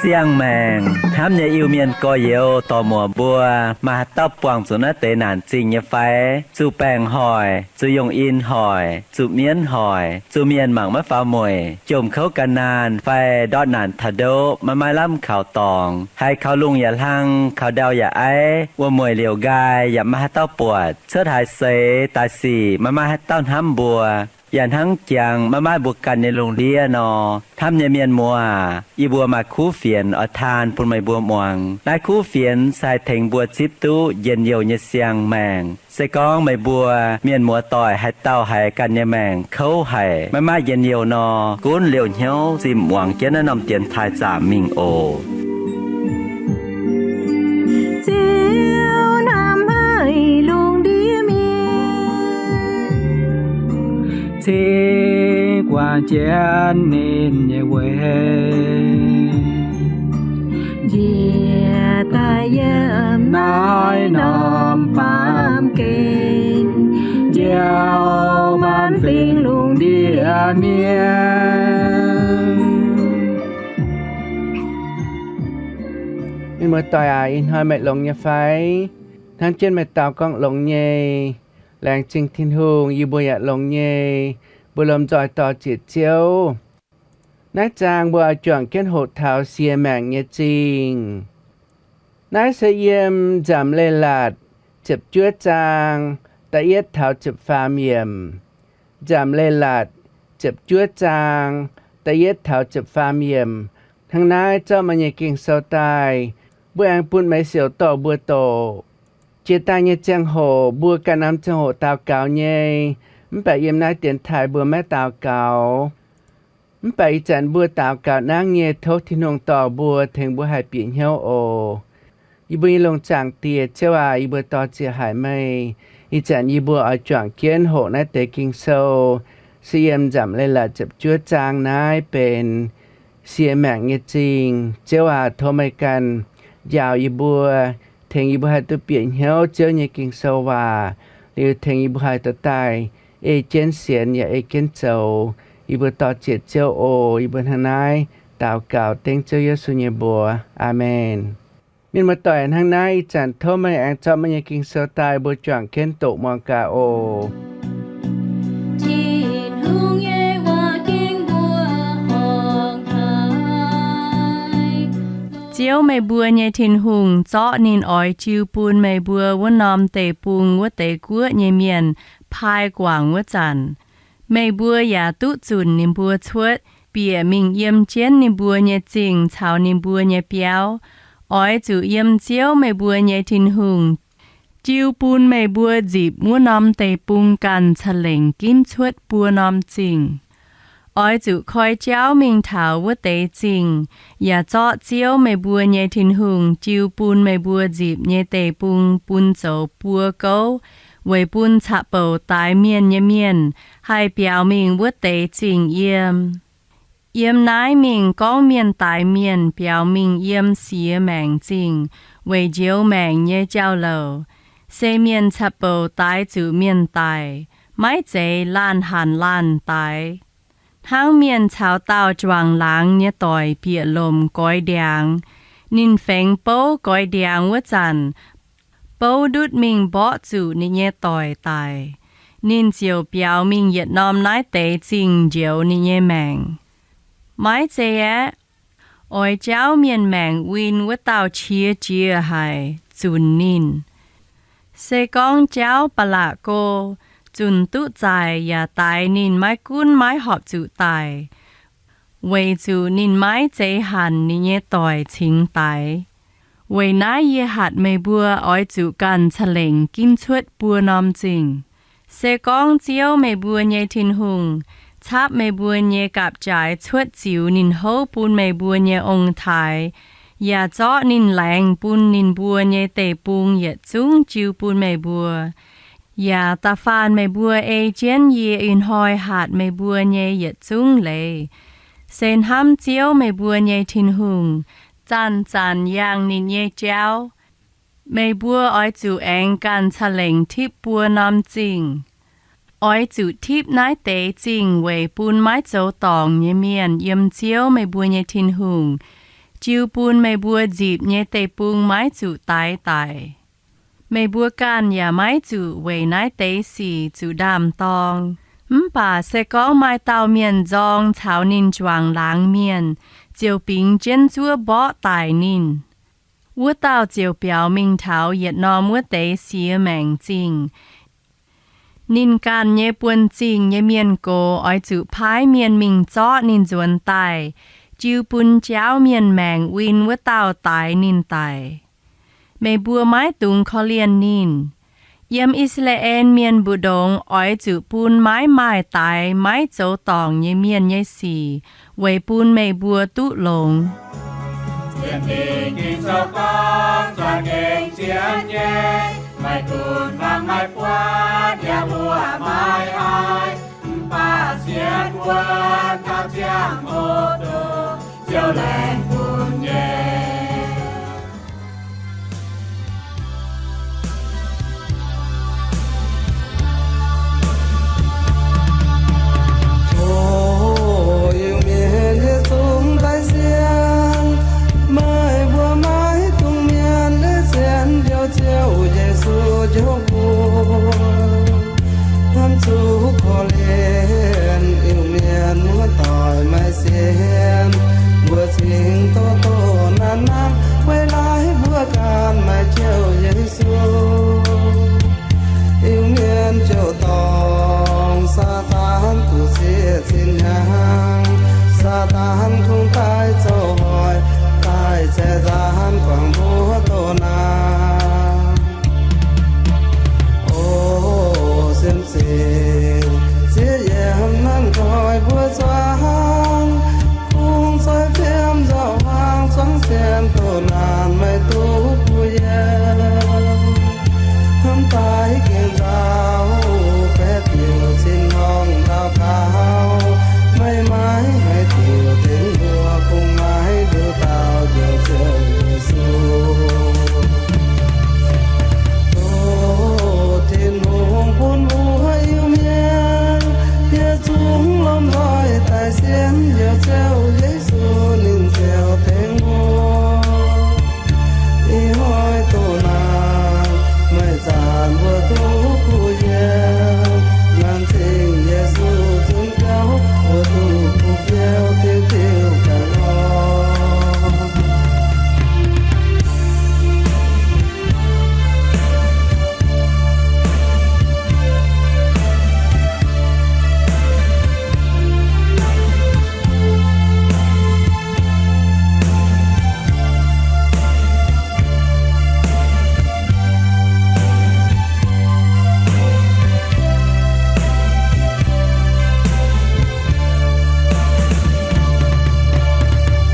Siang-maengc hnamv nyei Iu-Mienh gorx-youz dorc-muoc mbuo, maaih haaix dauh buangh zuqc naaiv deix naanc zingh nyei fai? Zuqc baengc hoic, zuqc yungh in hoic, zuqc mienv hoic, zuqc mienh mangc maiv faaux mueic, jomc kouv gan naanh fai ndortv naanc taux ndoqv maiv maaih lamh kaux dorngx, haiz kaux lungh yaac hlang, kaux ndau yaac aiv, wuom-mueic liouc nqaai yaac maiv maaih haaix dauh buatc, cuotv haaix seix daaih sic maiv maaih haaix dauh hnamv mbuo, yaac hnangv jangx maiv maaih mbuo ganh nyei lungh ndiev nor, hnamv nyei mienh muoz aac, yie mbuo maaih kuv fienx oix taan bun meih mbuo muangx. Naaiv kuv fienx se haih tengx mbuo zipv duqv njien-youh nyei siang-maengc. Se gorngv meih mbuo mienh muoz-doic haaix dauh haiz ganh nyei maengc kouv haic, maiv maaih njien-youh nor, gunv liouh hnyouv zinh muangx jienv naaiv norm dienx taaih zaamc mingh oc. Ziouv hnamv haic lungh ndiev mienh, cingx guangc jienv ninh nyei weic, njiec daaih yiem naaiv norm baamh gen, njoux maanc fingx lungh ndiev mienh. Mienh muoz-doic aac, ih hnoi meih longx nyei fai? Hnangv jienv meih dau gorngv longx nyei. Laengz zingh Tin-Hungh, yie mbuo yaac longx nyei, mbuo lomh nzoih dorh ziec Ziouv. Naaiv zaang mbuo oix juangc jienv hoqc taux sie maengc nyei zingh. Naaiv se yiem Nzamc Leiz-Latc ziepc juov zaang da'yietv taux ziepc faam yiemc. Nzamc Leiz-Latc ziepc juov zaang da'yietv taux ziepc faam yiemc. Hnangv naaiv zorqv meih nyei Ging-Sou daaih, mbuo aengx bun meih siouc dorh mbuo doqc. Jiex daaih nyei ziangh hoc mbuo ganh norm ziangh hoc daux gaux nyei, mv baac yiem naaiv dienx taaih mbuo maiv daux gaux. Mv baac ih zanc mbuo daux gaux nangv nyei, tov Tin-Hungh dorh mbuo, tengx mbuo haih bieqc hnyouv oc. Yie mbuo nyei lungh zaangc Diex, Ziouv aac, yie mbuo dor-ziec haic meih. Ih zanc yie mbuo oix juangc jienv hoqc naaiv deix Ging-Sou, se yiem Nzamc Leiz-Latc ziepc juov zaang naaiv benx sie maengc nyei zingh. Ziouv aac, tov meih ganh njaaux yie mbuo, tengx yie mbuo haih duqv bieqc hnyouv Ziouv nyei Ging-Sou waac, liuz tengx yie mbuo haih dorh daaih ei jienv sienx yaac ei jienv zoux. Yie mbuo dor-ziec Ziouv oc. Yie mbuo hnangv naaiv daux gaux dengv Ziouv Yesu nyei mbuox. Aamen. Mienh muoz-doic, hnangv naaiv ih zanc tov meih aengx zorqv meih nyei Ging-Sou daaih, mbuo juangc jienv doqc muangx gaax oc. Ziouv meih mbuo nyei Tin-Hungh zorqv ninh oix jiu bun meih mbuo wuov norm deic-bung wuov deix guoqv nyei mienh paaiv guangc wuov zanc, meih mbuo yaac duqv zunc ninh mbuo cuotv, bieqc mingh yiem jienv ninh mbuo nyei zingh caux ninh mbuo nyei biauv. Oix zuqc yiem Ziouv meih mbuo nyei Tin-Hungh jiu bun meih mbuo nzipc wuov norm deic-bung ganh ca'lengc ginv cuotv buo norm zingh. Oix zuqc koi jauv mingh taux wuov deix zingh, yaac zorqv Ziouv meih mbuo nyei Tin-Hungh jiu bun meih mbuo nzipc nyei deic-bung bun zoux buo gouv, weic bun caqv-bouc daix mienh nyei mienh haih biaux mingh wuov deix zingh yiem. Yiem naaiv mingh gorngv mienh daix mienh biaux mingh yiem siex maengc zingh weic njoux maengc nyei jauv-louc. Se mienh caqv-bouc daix zuqc mienh daic, maiv zeiz laanh hanc laanh daix. Hnangv mienh caux daauh juangc laangz nyei doic bieqc lomc goix ndiangx. Ninh fengx bouv goix ndiangx wuov zanc, bouv ndutv mingh mborqv zuqc ninh nyei doic daic. Ninh ziouc biaux mingh yietc norm naaiv deix zingh njoux ninh nyei maengc. Maiv zei aeqv, oix jauv mienh maengc win wuov dauh qiex jiez haic, zunc ninh. Se gorngv jauv ba'laqc go, zunc duqv zaic yaac daix ninh maiv gunv maiv horpc zuqc daic, weic zuqc ninh maiv zeiz hanc ninh nyei doic cingx daix. Weic naaiv yie hatc meih mbuo oix zuqc ganh ca'lengc ginv cuotv buo norm zingh. Se gorngv Ziouv meih mbuo nyei Tin-Hungh capv meih mbuo nyei gapv-jaaix cuotv ziux ninh houv bun meih mbuo nyei ong-taaix, yaac zorqv ninh laengz bun ninh mbuo nyei deic-bung yietc zungv jiu bun meih mbuo, yaac da'faanh meih mbuo ei jienv yie ih hnoi hatc meih mbuo nyei yietc zungv leiz, se hnamv Ziouv, meih mbuo nyei Tin-Hungh, zanc-zanc yangh ninh nyei jauv. Meih mbuo oix zuqc aengx ganh ca'lengc tipv buo norm zingh. Oix zuqc tipv naaiv deix zingh weic bun maiv zoux dorngc nyei mienh yiem Ziouv, meih mbuo nyei Tin-Hungh, jiu bun meih mbuo nzipc nyei deic-bung maiv zuqc daix daic. Meih mbuo ganh yaac maiv zuqc weic naaiv deix sic zuqc ndaam-dorng. Mv baac se gorngv maaih dauh mienh nzorng caux ninh juangc laangz mienh, ziouc bingx jienv zuov mborqv daic ninh. Wuov dauh ziouc biaux mingh taux yietc norm wuov deix siex maengc zingh. Ninh ganh nyei buonv-zingh nyei mienh gox oix zuqc paaiv mienh mingh zorqv ninh nzuonx daaih, jiu bun jaauv mienh maengc win wuov dauh daix ninh daic. Meih mbuo maiv dungx korv-lienh ninh. Yiem I^saa^laa^en Mienh mbu'ndongx oix zuqc bun maiv maaih daix maiv zoux dorngc nyei mienh nyei sic weic bun meih mbuo duqv longx. Sienx Ging-Sou gorngv, za'gengh sienx nyei, maiv dungx fangx maiv buatc, yaac mbuoqc maiv haiz, mv baac sienx wuonv taux ziangh hoc duqv Ziouv laengz bun nyei. O Iu-Mienh yietc zungv daaih sienx, meih mbuo maiv dungx mietc sienx njoux Ziouv Yesu njoux mbuo. Hnamv zuqc korv-lienh Iu-Mienh muoz-doic maiv sienx, mbuo cingx doh doh nanv nanv, weic laaix mbuo ganh maaih Ziouv Yesu. Iu-Mienh ziouc dorngc Saadaan duqv zieqc zinh hnyangx. Saadaan kungx daaih zoux hoic, daaih ceix nzaanx guangc mbuo doh naanc. O sienx zingh, zieqv yiemc nanv nqoi mbuo zuangx, kungx zoih fiem nzauh hmuangx zuangx sienx doh naanc maiv duqv kuh yiem. Hnamv daaih gengh nzauh, baeqc diuc zinh hnongx ndau gaux, maiv maaih haaix diuc tengx mbuo kungx maaih nduqc dauh njoux Ziouv Yesu. Tov Tin-Hungh bun mbuo Iu-Mienh yietc zungv lomh nzoih daaih sienx njoux Ziouv Yesu, ninh ziouc tengx mbuo. Ih hnoi doh naanc maaih zanc mbuo duqv kuh yiem, laanh zingh Yesu zunv jauv mbuo duqv kuh biouv diuv diuv ganh nor.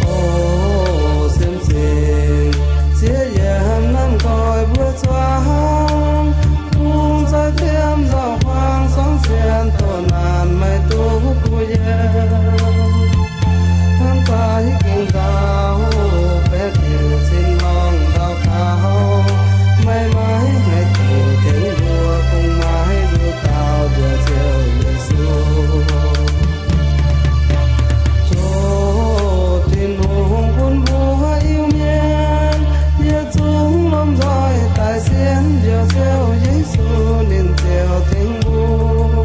O sienx zingh, zieqv yiemc nanv nqoi mbuo zuangx, kungx zoih fiem nzauh hmuangx zuangx sienx doh naanc maiv duqv kuh yiem. Hnamv daaih gengh nzauh, baeqc diuc zinh hnongx ndau gaux, maiv maaih haaix diuc tengx mbuo kungx maaih nduqc dauh njoux Ziouv Yesu. Tov Tin-Hungh bun mbuo Iu-Mienh yietc zungv lomh nzoih daaih sienx njoux Ziouv Yesu, ninh ziouc tengx mbuo.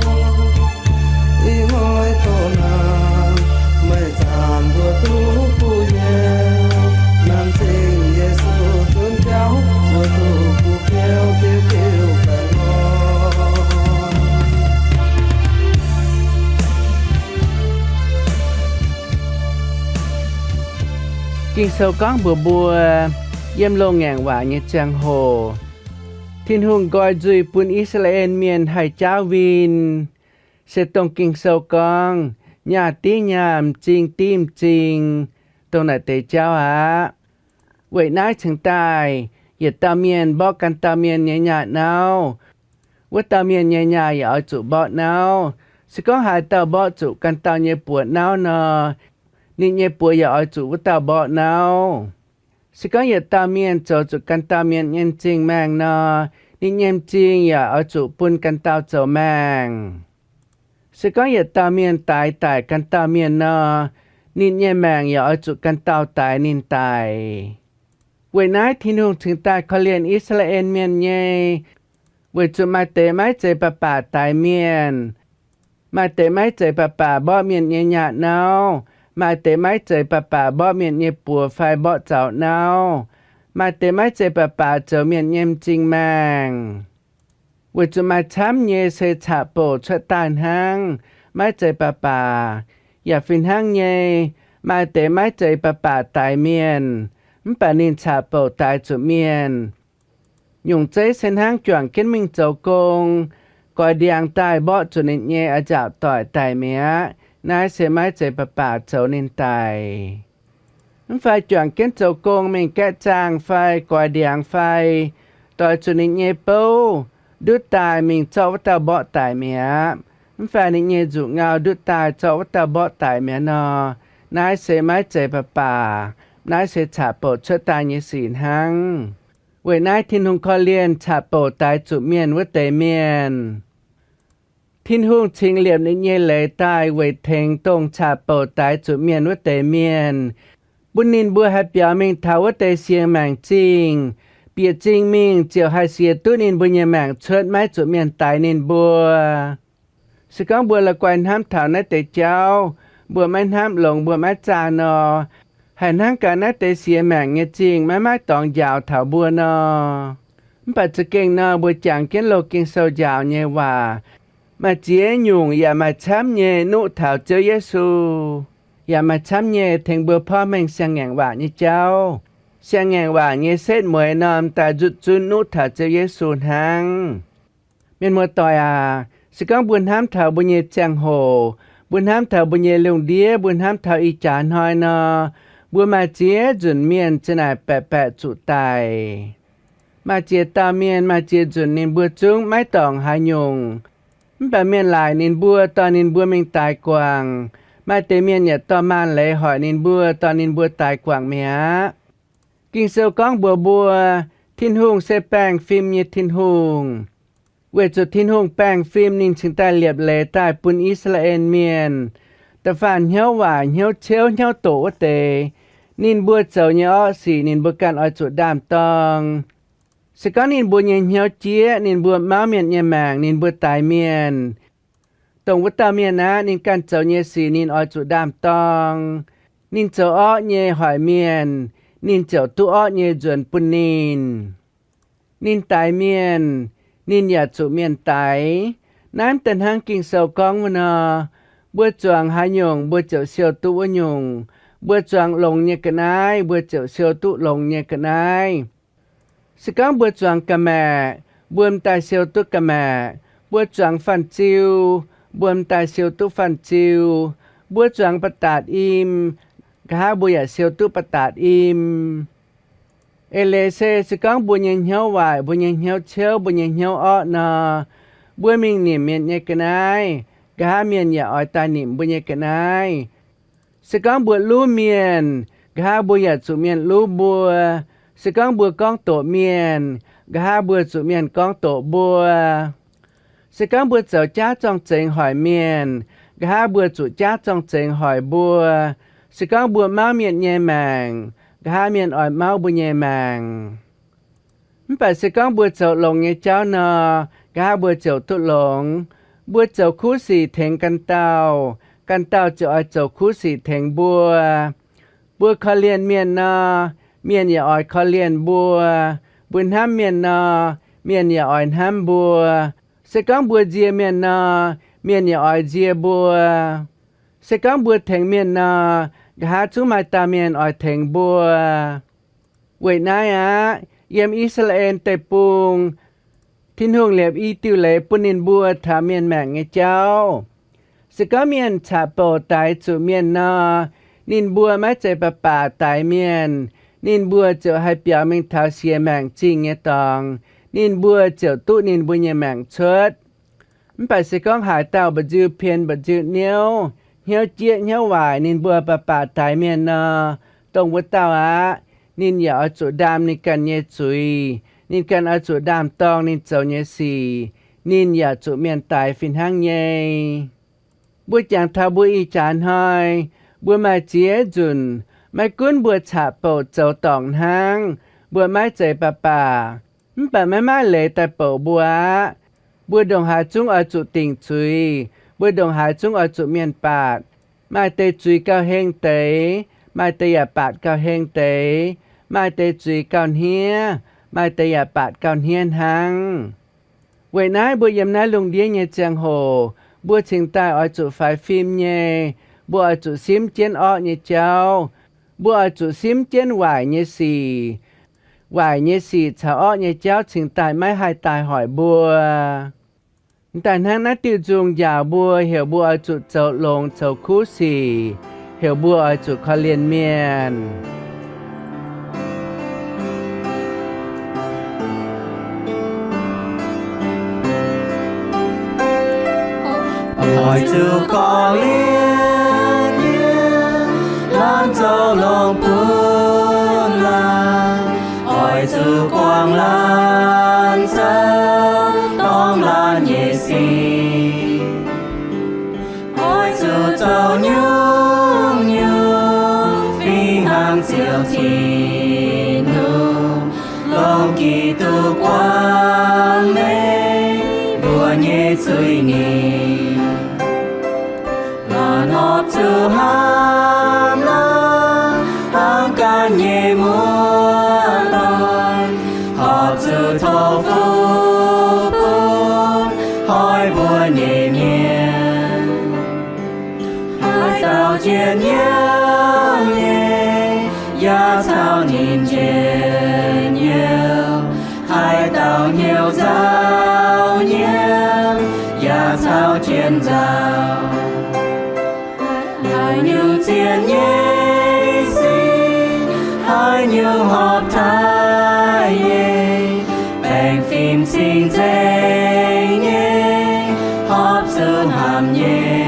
Ih hnoi doh naanc maaih zanc mbuo duqv kuh yiem, laanh zingh Yesu zunv jauv mbuo duqv kuh biouv diuv diuv ganh nor. Ging-Sou gorngv mbuox mbuo, yiem loz-ngaengc waac nyei ziangh hoc, Tin-Hungh nqoi nzuih bun I^saa^laa^en Mienh haih jaauv win, se dongh Ging-Sou gorngv, nyaah div nyaah, m'zing div m'zing, dongh naaic deix jauv aqv. Weic naaiv cingx daaih yietc dauh mienh mborqv ganh dauh mienh nyei nyaah nauv, wuov dauh mienh nyei nyaah yaac oix zuqc mborqv nauv. Se gorngv haaix dauh mborqv zuqc ganh dauh nyei buoz nauv nor, ninh nyei buoz yaac oix zuqc wuov dauh mborqv nauv. Se gorngv yietc dauh mienh zoux zuqc ganh dauh mienh nyei m'zing maengh nor, ninh nyei m'zing yaac oix zuqc bun ganh dauh zoux maengh. Se gorngv yietc dauh mienh daix daic ganh dauh mienh nor, ninh nyei maengc yaac oix zuqc ganh dauh daix ninh daic. Weic naaiv Tin-Hungh cingx daaih korv-lienh I^saa^laa^en Mienh nyei, weic zuqc maaih deix maiv zeiz baac baac daix mienh, maaih deix maiv zeiz baac baac mborqv mienh nyei nyaanh nauv, maaih deix maiv zeiz baac baac mborqv mienh nyei buoz fai mborqv zaux nauv, maaih deix maiv zeiz baac baac zoux mienh nyei m'zing maengh. Weic zuqc maaih camv nyei se caqv-bouc cuotv daaih hnangv, maiv zeiz baac baac. Yaac fih hnangv nyei, maaih deix maiv zeiz baac baac daix mienh, mv baac ninh caqv-bouc daix zuqc mienh. Nyungc zeiv se hnangv juangc jienv mingh zoux gong, goix ndiangx daaih mborqv zuqc ninh nyei a'nzaauc doic daic mi'aqv. Naaiv se maiv zeiz baac baac zoux ninh daic. Mv fai juangc jienv zoux gong mingh gaeqv zaangh fai goix ndiangx fai doix zuqc ninh nyei bouv, ndutv daaih mingh zorqv wuov dauh mborqv daic mi'aqv. Mv fai ninh nyei nzuqc ngau ndutv daaih zorqv wuov dauh mborqv daic mi'aqv nor, naaiv se maiv zeiz baac baac. Naaiv se caqv-bouc cuotv daaih nyei sic hnangv. Weic naaiv Tin-Hungh korv-lienh caqv-bouc daix zuqc mienh wuov deix mienh. Tin-Hungh cingx liepc ninh nyei leiz daaih weic tengx dongh caqv-bouc daix zuqc mienh wuov deix mienh, bun ninh mbuo haih biaux mingh taux wuov deix sienx maengc zingh, bieqc zingh mingh ziouc haih sienx duqv ninh mbuo nyei maengc cuotv, maiv zuqc mienh daix ninh mbuo. Se gorngv mbuo la'guaih hnamv taux naaiv deix jauv, mbuo maiv hnamv longx, mbuo maiv zaah nor, haih hnangv gaax naaiv deix sienx maengc nyei zingh maiv maaih dorngx njaaux taux mbuo nor. Mv baac za'gengh nor, mbuo jangx jienv loz Ging-Sou njaaux nyei waac, maaih ziex nyungc yaac maaih camv nyei nuqv taux Ziouv Yesu, yaac maaih camv nyei tengx mbuo porv mengh siang-ngaengc waac nyei jauv. Siang-ngaengc waac nyei setv mueiz norm daaih nzutv zunv nuqv taux Ziouv Yesu hnangv. Mienh muoz-doic aac, se gorngv mbuo hnamv taux mbuo nyei ziangh hoc, mbuo hnamv taux mbuo nyei lungh ndiev, mbuo hnamv taux ih jaax hnoi nor, mbuo maaih ziex nzunc mienh za'naaic baeqc baeqc zuqc daic. Maaih ziex dauh mienh, maaih ziex nzunc ninh mbuo zungv maiv dorngc haaix nyungc. Mv baac mienh laaic ninh mbuo, dorh ninh mbuo mingh daix guangc. Maaih deix mienh yaac dorh maaz-leiz hoic ninh mbuo, dorh ninh mbuo daix guangc mi'aqv. Ging-Sou gorngv mbuox mbuo, Tin-Hungh se baengh fim nyei Tin-Hungh. Weic zuqc Tin-Hungh baengh fim, ninh cingx daaih liepc leiz daaih bun I^saa^laa^en Mienh, da'faanh hnyouv waaic, hnyouv ciouv, hnyouv doqc wuov deix, ninh mbuo zoux nyei orqv sic ninh mbuo ganh oix zuqc ndaam-dorng. Se gorngv ninh mbuo nyei hnyouv jieqv, ninh mbuo mauv mienh nyei maengc, ninh mbuo daix mienh, dongh wuov dauh mienh aqv, ninh ganh zoux nyei sic ninh oix zuqc ndaam-dorng. Ninh zoux orqv nyei hoic mienh, ninh ziouc duqv orqv nyei nzuonx bun ninh. Ninh daix mienh, ninh yaac zuqc mienh daix. Naaiv daaih hnangv Ging-Sou gorngv wuov nor, mbuo zuangx haaix nyungc, mbuo ziouc siou duqv wuov nyungc. Mbuo zuangx longx nyei ga'naaiv, mbuo ziouc siou duqv longx nyei ga'naaiv. Se gorngv mbuo zuangx ga'maeqc, mbuo m'daaih siou duqv ga'maeqc. Mbuo zuangx fanh ziu, mbuo m'daaih siou duqv fanh ziu. Mbuo zuangx ba'datc im, nqa'haav mbuo yaac siou duqv ba'datc im. Eix leiz se, se gorngv mbuo nyei hnyouv waaic, mbuo nyei hnyouv ciouv, mbuo nyei hnyouv orqv nor, mbuo mingh nimc mienh nyei ga'naaiv, nqa'haav mienh yaac oix daaih nimc mbuo nyei ga'naaiv. Se gorngv mbuo luv mienh, nqa'haav mbuo yaac zuqc mienh luv mbuo. Se gorngv mbuo gorngv doqc mienh, nqa'haav mbuo zuqc mienh gorngv doqc mbuo. Se gorngv mbuo zoux jaav zorng-zengx hoic mienh, nqa'haav mbuo zuqc jaav zorng-zengx hoic mbuo. Se gorngv mbuo mauv mienh nyei maengc, nqa'haav mienh oix mauv mbuo nyei maengc. Mv baac se gorngv mbuo zoux longx nyei jauv nor, nqa'haav mbuo ziouc duqv longx. Mbuo zoux kuv sic tengx ganh dauh, ganh dauh ziouc oix zoux kuv sic tengx mbuo. Mbuo korv-lienh mienh nor, mienh yaac oix korv-lienh mbuo. Mbuo hnamv mienh nor, mienh yaac oix hnamv mbuo. Se gorngv mbuo nzie mienh nor, mienh yaac oix nzie mbuo. Se gorngv mbuo tengx mienh nor, nqa'haav zungv maaih dauh mienh oix tengx mbuo. Weic naaiv aqv, yiem I^saa^laa^en Deic-Bung, Tin-Hungh liepc i diuh leiz bun ninh mbuo taux mienh maengc nyei jauv. Se gorngv mienh caqv-bouc daix zuqc mienh nor, ninh mbuo maiv zeiz baac baac daix mienh. Ninh mbuo ziouc haih biaux mingh taux sienx maengc zingh nyei dorngx. Ninh mbuo ziouc duqv ninh mbuo nyei maengc cuotv. Mv baac se gorngv haaix dauh mba'nziu pien mba'nziu niouv, hnyouv jieqv hnyouv waaic, ninh mbuo baac baac daix mienh nor, dongh wuov dauh aqv. Ninh yaac oix zuqc ndaam ninh ganh nyei zuiz. Ninh ganh oix zuqc ndaam-dorng ninh zoux nyei sic. Ninh yaac zuqc mienh daix fih hnangv nyei. Mbuo jangx taux mbuo ih jaax hnoi, mbuo maaih ziex nzunc, maiv gunv mbuo caqv-bouc zoux dorngc hnangv, mbuo maiv zeiz baac baac, mv baac maiv maaih leiz daaih bouc mbuo aqv. Mbuo ndongc haaix zungv oix zuqc dingc zuiz. Mbuo ndongc haaix zungv oix zuqc mienh baatc. Maaih deix zuiz gauh heng deix, maaih deix yaac baatc gauh heng deix. Maaih deix zuiz gauh hniev, maaih deix yaac baatc gauh hniev hnangv. Weic naaiv mbuo yiem naaiv lungh ndiev nyei ziangh hoc, mbuo cingx daaih oix zuqc faix fim nyei. Mbuo oix zuqc simv jienv orqv nyei jauv. Mbuo oix zuqc simv jienv waaic nyei sic. Waaic nyei sic caux orqv nyei jauv cingx daaih maiv haih daaih hoic mbuo. M'daaih hnangv naaiv diuh nzung njaaux mbuo, heuc mbuo oix zuqc zoux longx coux kuv sic, heuc mbuo oix zuqc korv-lienh mienh. Oix zuqc korv-lienh mienh, laanh zoux longx bun laanh. Oix zuqc guangc laanh zoux dorngh laanh nyei sic. Oix zuqc zoux nyungc-nyungc fih hnangv Ziouv Tin-Hungh, longc Giduc guangc meih mbuo nyei zuiz-nipc. Laanh horpc zuqc hnamv lorqc, hnamv ganh nyei muoz-doic, horpc zuqc tov fuqv bun hnoi mbuo nyei mienh. Haaix dauh jiex hnyouv nyei, yaac caux ninh njien-youh. Haaix dauh hnyouv nzauh nyei, yaac caux jien nzauh. Haaix nyungc zien nyei sic, haaix nyungc horpc taaih nyei, baengh fim cing-nzengc nyei, horpc zuqc hnamv nyei.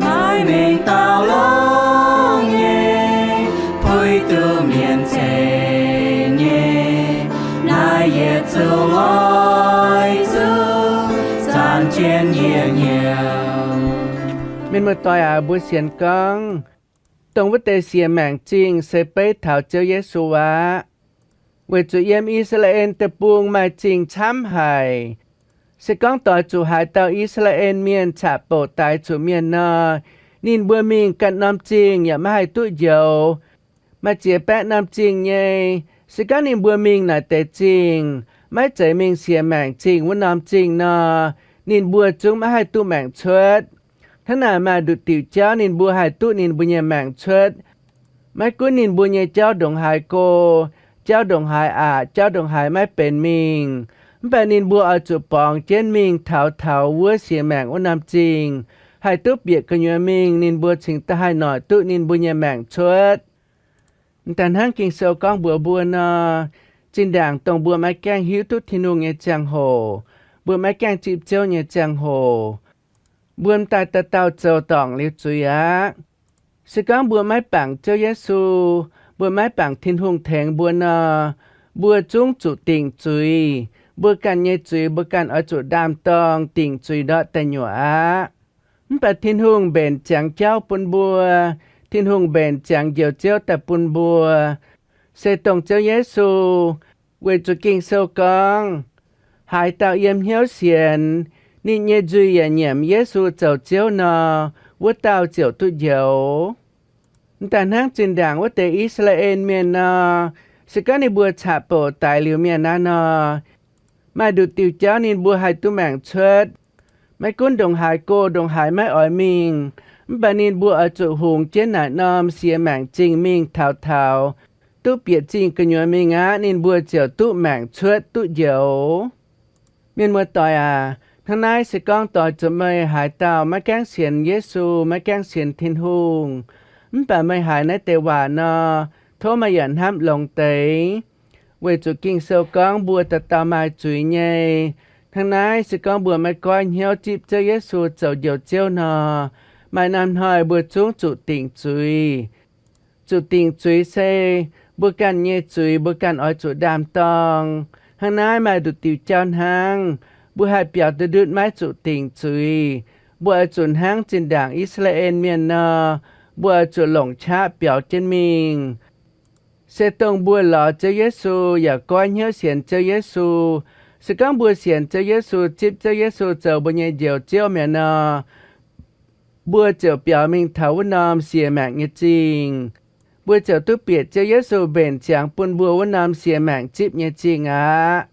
Maiv mengh dauh longx nyei, puix duqv mienh ceng nyei, naaiv yietc zungv oix zuqc zanc jienv yie hnyouv. Mienh muoz-doic aac, mbuo sienx gorngv dongh wuov deix siex maengc zingh se beiv taux Ziouv Yesu aqv. Weic zuqc yiem I^saa^laa^en Deic-Bung maaih zingh camv haic. Se gorngv doix zuqc haaix dauh I^saa^laa^en Mienh caqv-bouc daix zuqc mienh nor, ninh mbuo mingh ganh norm zingh yaac maiv haih duqv njoux. Maaih ziex baeqv norm zingh nyei. Se gorngv ninh mbuo mingh naaic deix zingh, maiv zeiz mingh siex maengc zingh wuov norm zingh nor, ninh mbuo zungv maiv haih duqv maengc cuotv. Hnangv naaic maaih nduqc diuc jauv ninh mbuo haih duqv ninh mbuo nyei maengc cuotv. Maiv gunv ninh mbuo nyei jauv ndongc haaix go, jauv ndongc haaix aqc, jauv ndongc haaix maiv benx mingh, mv baac ninh mbuo oix zuqc borngz jienv mingh taux taux wuov siex maengc wuov norm zingh, haih duqv bieqc gu'nyuoz mingh ninh mbuo cingx daaih haih noic duqv ninh mbuo nyei maengc cuotv. M'daaih hnangv Ging-Sou gorngv mbuox mbuo nor, zinh ndaangc dongh mbuo maiv gaengh hiuv duqv Tin-Hungh nyei ziangh hoc, mbuo maiv gaengh zipv Ziouv nyei ziangh hoc, mbuo m'daaih dauh dauh zoux dorngc liuz zuiz aqv. Se gorngv mbuo maiv bangc Ziouv Yesu, mbuo maiv bangc Tin-Hungh tengx mbuo nor, mbuo zungv zuqc dingc zuiz. Mbuo ganh nyei zuiz mbuo ganh oix zuqc ndaam-dorng dingc zuiz ndortv deic nyuoqc aqv. Mv baac Tin-Hungh mbenc ziangx jauv bun mbuo. Tin-Hungh mbenc ziangx Njoux Ziouv daaih bun mbuo, se dongh Ziouv Yesu. Weic zuqc Ging-Sou gorngv, haaix dauh yiem hnyouv sienx, ninh nyei nzuih yaac nyiemc Yesu zoux Ziouv nor, wuov dauh ziouc duqv njoux. M'daaih hnangv zinh ndaangc wuov deix I^saa^laa^en Mienh nor, se gorngv ninh mbuo caqv-bouc daix liuz mienh aqv nor, maaih nduqc diuh jauv ninh mbuo haih duqv maengc cuotv. Maiv gunv ndongc haaix go, ndongc haaix maiv oix mingh, mv baac ninh mbuo oix zuqc hungx jienv naaic norm siex maengc zingh mingh taux taux duqv bieqc zingh gu'nyuoz mingh aqv, ninh mbuo ziouc duqv maengc cuotv duqv njoux. Mienh muoz-doic aac, hnangv naaiv se gorngv doix zuqc meih haaix dauh maiv gaengh sienx Yesu, maiv gaengh sienx Tin-Hungh, mv baac meih haiz naaiv deix waac nor, tov meih yaac hnamv longx deix. Weic zuqc Ging-Sou gorngv mbuo dauh dauh maaih zuiz nyei, Hnangv naaiv, se gorngv mbuo maiv goiv hnyouv zipv Ziouv Yesu zoux Njoux Ziouv nor, maaih norm hnoi mbuo zungv zuqc dingc zuiz. Zuqc dingc zuiz se mbuo ganh nyei zuiz mbuo ganh oix zuqc ndaam-dorng. Hnangv naaiv maaih nduqc diuc jauv hnangv, mbuo haih biaux ndutv maiv zuqc dingc zuiz, mbuo oix zuqc hnangv zinh ndaangc I^saa^laa^en Mienh nor, mbuo oix zuqc longc qaqv biaux jienv mingh. Se dongh mbuo lorz Ziouv Yesu yaac goiv hnyouv sienx Ziouv Yesu. Se gorngv mbuo sienx Ziouv Yesu, zipv Ziouv Yesu zoux mbuo nyei Njoux Ziouv mi'aqv nor, mbuo ziouc biaux mingh taux wuov norm siex maengc nyei zingh. Mbuo ziouc duqv bieqc Ziouv Yesu mbenc ziangx bun mbuo wuov norm siex maengc zipv nyei zingh aqv.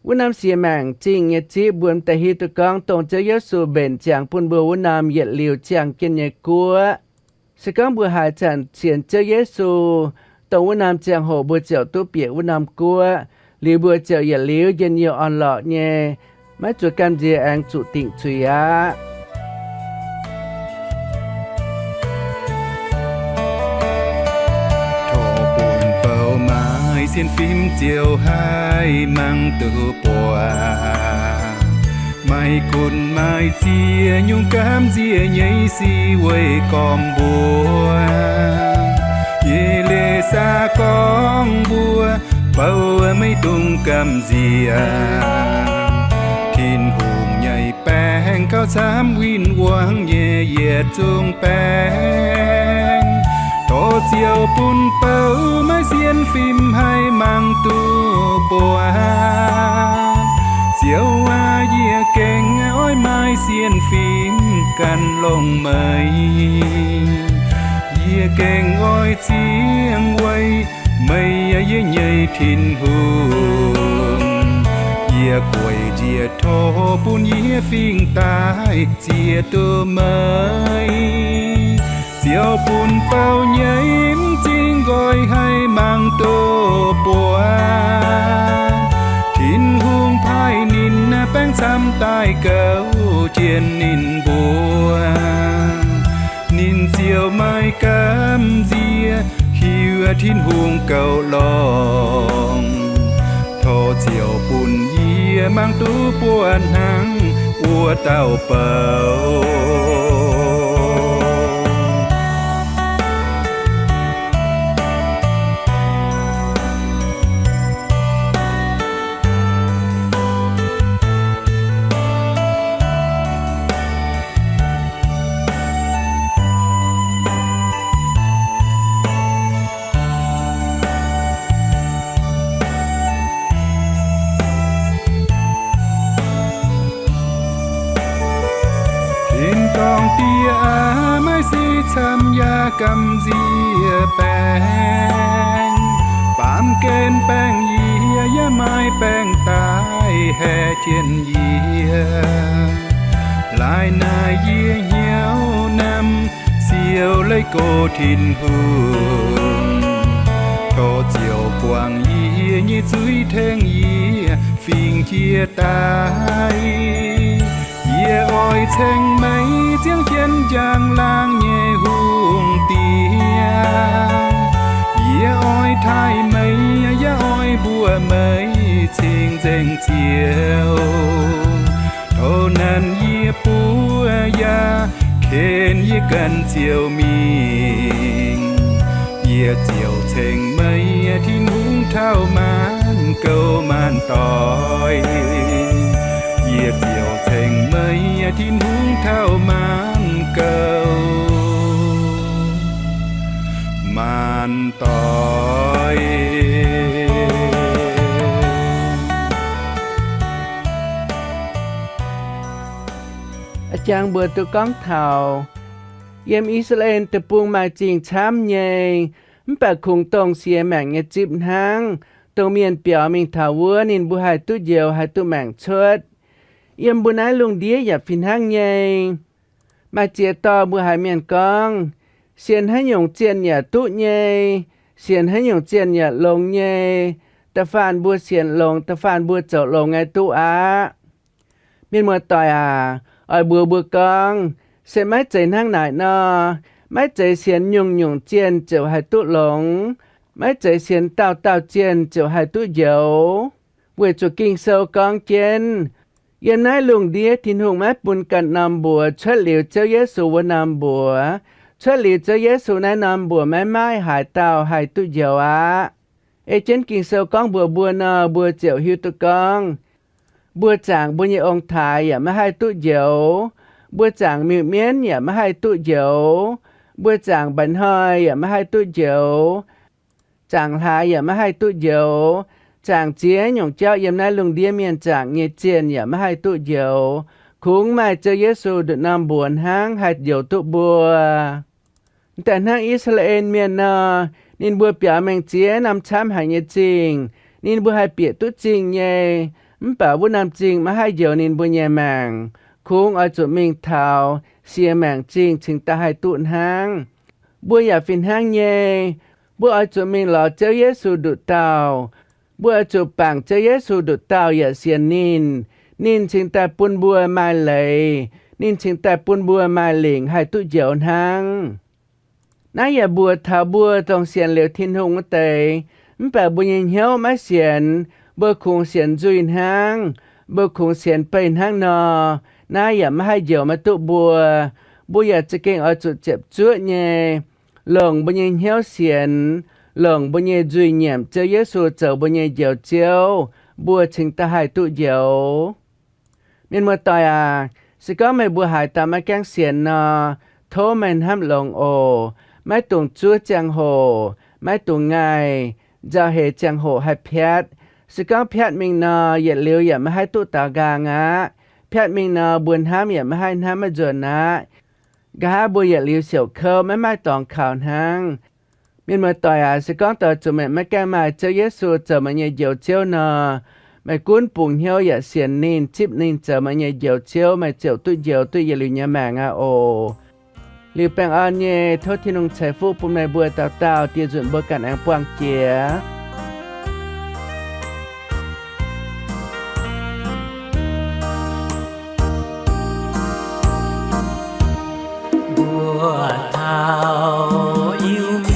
Wuov norm siex maengc zingh nyei zipv mbuo m'daaih hiuv duqv gorngv dongh Ziouv Yesu mbenc ziangx bun mbuo wuov norm yietc liuz ziangh jienv nyei guoqv. Se gorngv mbuo haaix zanc sienx Ziouv Yesu, dongh wuov norm ziangh hoc mbuo ziouc duqv bieqc wuov norm guoqv, liuz mbuo ziouc yietc liuz njien-youh orn-lorqc nyei, maiv zuqc gamh nziex aengx zuqc dingc zuiz aqv. Tov bun bou maaih sienx fim ziouc haih mangc duqv buatc. Maiv gunv maaih ziex nyungc gamh nziex nyei sic weih gormx mbuo. Yie leiz saax gorngv mbuo bou maiv dungx gamh nziex. Tin-Hungh nyei baengc gauh camv win-wangv nyei yietc zungv baengc. Tov Ziouv bun bou maaih sienx fim haih mangc duqv buatc. Ziouv aac, yie gengh oix maaih sienx fim gan longx meih. Yie gengh oix ziangh weic meih, yie nyei Tin-Hungh. Yie gueic njiec tov bun yie fingx daaih ziex duqv meih. Ziouv bun bou nyei m'zing nqoi haih mangc duqv buatc. Tin-Hungh paaiv ninh baengc camv daaih gouv jienv ninh mbuo. Ninh ziouc maaih gamh nziex hiuv Tin-Hungh goux longx. Tov Ziouv bun yie mangc duqv buatc hnangv wuov dauh bou. Tin-dorngh Diex aac, maaih sic camv yaac gamh nziex baengc. Baamh gen baengh yie yaac maaih baengh daaih haeqv jienv yie. Laaix naaic yie hnyouv namx siou leiz gox Tin-Hungh. Tov Ziouv guangc yie nyei zuiz, tengx yie fingx jiex daaih. Yie oix ceng meih ziangh jienv njang-laangc nyei hungh diex. Yie oix taaih meih, yaac oix mbuoqc meih cing-nzengc Ziouv. Tov nanc yie buov yaac ken yie ganh ziouc mingh. Yie ziouc ceng meih Tin-Hungh taux maanc gouv maanc doic. Yie ziouc ceng meih Tin-Hungh taux maanc gouv maanc doic. A'jang mbuo duqv gorngv taux yiem I^saa^laa^en Deic-Bung maaih zingh camv nyei, mv baac kungx dongh siex maengc nyei zipv hnangv, dongh mienh biaux mingh taux wuov ninh mbuo haih duqv njoux, haih duqv maengc cuotv. Yiem mbuo naaiv lungh ndiev yaac fih hnangv nyei. Maaih ziex dorh mbuo haiz mienh gorngv, sienx haaix nyungc zienh yaac duqv nyei, sienx haaix nyungc zienh yaac longx nyei. Da'faanh mbuo sienx longx, da'faanh mbuo zoux longx nyei duqv aqv. Mienh muoz-doic aac, oix mbuox mbuo gorngv, se maiv zeiz hnangv naaic nor. Maiv zeiz sienx nyungc-nyungc zienh ziouc haih duqv longx. Maiv zeiz sienx dauh dauh zienh ziouc haih duqv njoux. Weic zuqc Ging-Sou gorngv jienv, Yiem naaiv lungh ndiev Tin-Hungh maiv bun ganh norm mbuox cuotv liuz Ziouv Yesu wuov norm mbuox. Cuotv liuz Ziouv Yesu naaiv norm mbuox maiv maaih haaix dauh haih duqv njoux aqv. Ei jienv Ging-Sou gorngv mbuox mbuo nor, mbuo ziouc hiuv duqv gorngv, mbuo zaangc mbuo nyei ong-taaix yaac maiv haih duqv njoux. Mbuo zaangc miuc-mienv yaac maiv haih duqv njoux. Mbuo zaangc mba'hnoi yaac maiv haih duqv njoux. Zaangc hlaax yaac maiv haih duqv njoux. Zaangc ziex nyungc jauv yiem naaiv lungh ndiev mienh zaangc nyei zienh yaac maiv haih duqv njoux. Kungx maaih Ziouv Yesu nduqc norm mbuox hnangv haih njoux duqv mbuo. Daaih hnangv I^saa^laa^en Mienh nor, ninh mbuo biaux mengh ziex norm camv haic nyei zingh. Ninh mbuo haih bieqc duqv zingh nyei, mv baac wuov norm zingh maiv haih njoux ninh mbuo nyei maengc. Kungx oix zuqc mingh taux siex maengc zingh cingx daaih haih duqv hnangv. Mbuo yaac fih hnangv nyei. Mbuo oix zuqc mingh lorz Ziouv Yesu nduqc dauh. Mbuo oix zuqc bangc Ziouv Yesu nduqc dauh yaac sienx ninh. Ninh cingx daaih bun mbuo maaih leiz. Ninh cingx daaih bun mbuo maaih lingc haih duqv njoux hnangv. Naaiv yaac mbuox taux mbuo dongh sienx liuz Tin-Hungh wuov deix, mv baac mbuo nyei hnyouv maiv sienx, mbuo kungx sienx nzuih hnangv, mbuo kungx sienx beih hnangv nor, naaiv yaac maiv haih njoux maiv duqv mbuo. Mbuo yaac za'gengh oix zuqc ziepc zuoqv nyei, longc mbuo nyei hnyouv sienx, longc mbuo nyei nzuih nyiemc Ziouv Yesu zoux mbuo nyei Njoux Ziouv, mbuo cingx daaih haih duqv njoux. Mienh muoz-doic aac, se gorngv meih mbuo haaix dauh maiv gaengh sienx nor, tov meih hnamv longx oc. Maiv dungx zuov ziangh hoc, maiv dungx ngaih, nzauh heix ziangh hoc haih piatv. Se gorngv piatv mingh nor, yietc liuz yaac maiv haih duqv daaux nqaang aqv. Piatv mingh nor, mbuo hnamv yaac maiv haih hnamv maiv nzuonx aqv. Nqa'haav mbuo yietc liuz siouc kouv maiv maaih dorngx kaux hnangv. Mienh muoz-doic aac, se gorngv doix zuqc meih maiv gaengh maaih Ziouv Yesu zoux meih nyei Njoux Ziouv nor, meih gunv bungx hnyouv yaac sienx ninh, zipv ninh zoux meih nyei Njoux Ziouv, meih ziouc duqv njoux duqv yietc liuz nyei maengc aqv oc. Liuz baengh orn nyei, tov Tin-Hungh ceix fuqv bun meih mbuo dauh dauh, dieh nzunc mbuo ganh aengx buangh jiex. Mbuo taux Iu-Mienh,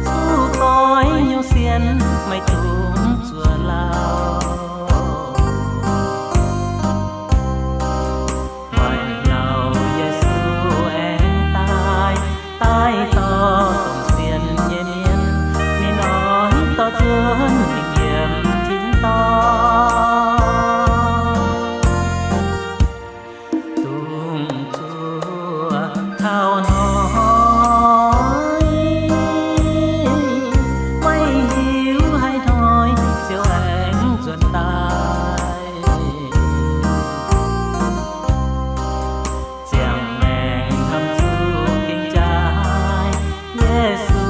zuqc doix nyungc sienx maiv dungx zuov lauh. Maiv lauh Yesu aengx daaih, daaih dorh dongh sienx nyei mienh, ninh oix dorh zuonx mingh yiem tin-dorngh. Dongh zuov taux hnoi, maiv hiuv haaix hnoi Ziouv aengx nzuonx daaih. Ziangh maengc norm zuqc gengh jaaix, Yesu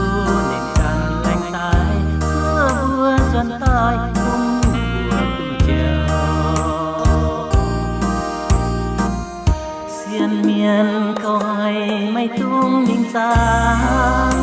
ninh ganh laengz daaih, zuov mbuo nzuonx daaih bun mbuo duqv njoux. Sienx mienh kouv haic maiv dungx mingh zaangc,